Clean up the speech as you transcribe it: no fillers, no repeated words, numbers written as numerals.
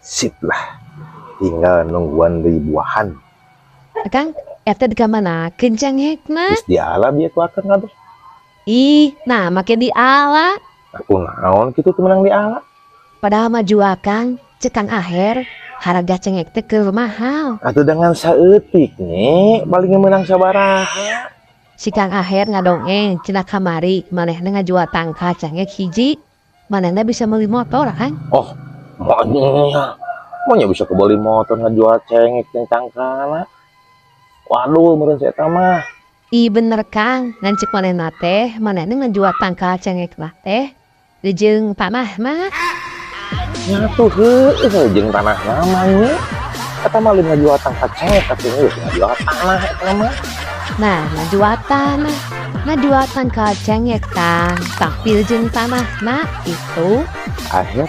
Sip lah. Tinggal nungguan ribuan. Kang, eta di kamanakeun cengekna? Geus diala bieu ku akang kabeh. Ih, nah make diala. Aku naon kitu teu meunang diala? Padahal mah jual, Kang, cek Kang Aher, harga cengek teh keur mahal. Atuh dengan saeutik nih, paling menang sabaraha. Si Kang Aher ngadongeng cenah kamari manehna ngajual tangkal cengek hiji. Manehna bisa meuli motor, Kang. Oh, maunya. Maunya bisa kebeli motor ngajual cengek jeung tangkalna. Waduh, meureun si eta mah. Ih, bener, Kang, ngan cek manehna teh, manehna ngajual tangkal cengek lah teh jeung tanah mah. Nya tuh heueuh jeung tanah namanya. Eta mah lain ngajual tangkal cengek atuh, geus ngajual tanah eta mah. Nah, ngajual tanah. Ngajual tangkal cengek, Kang, tapi jeung tanah nah itu. Akhir.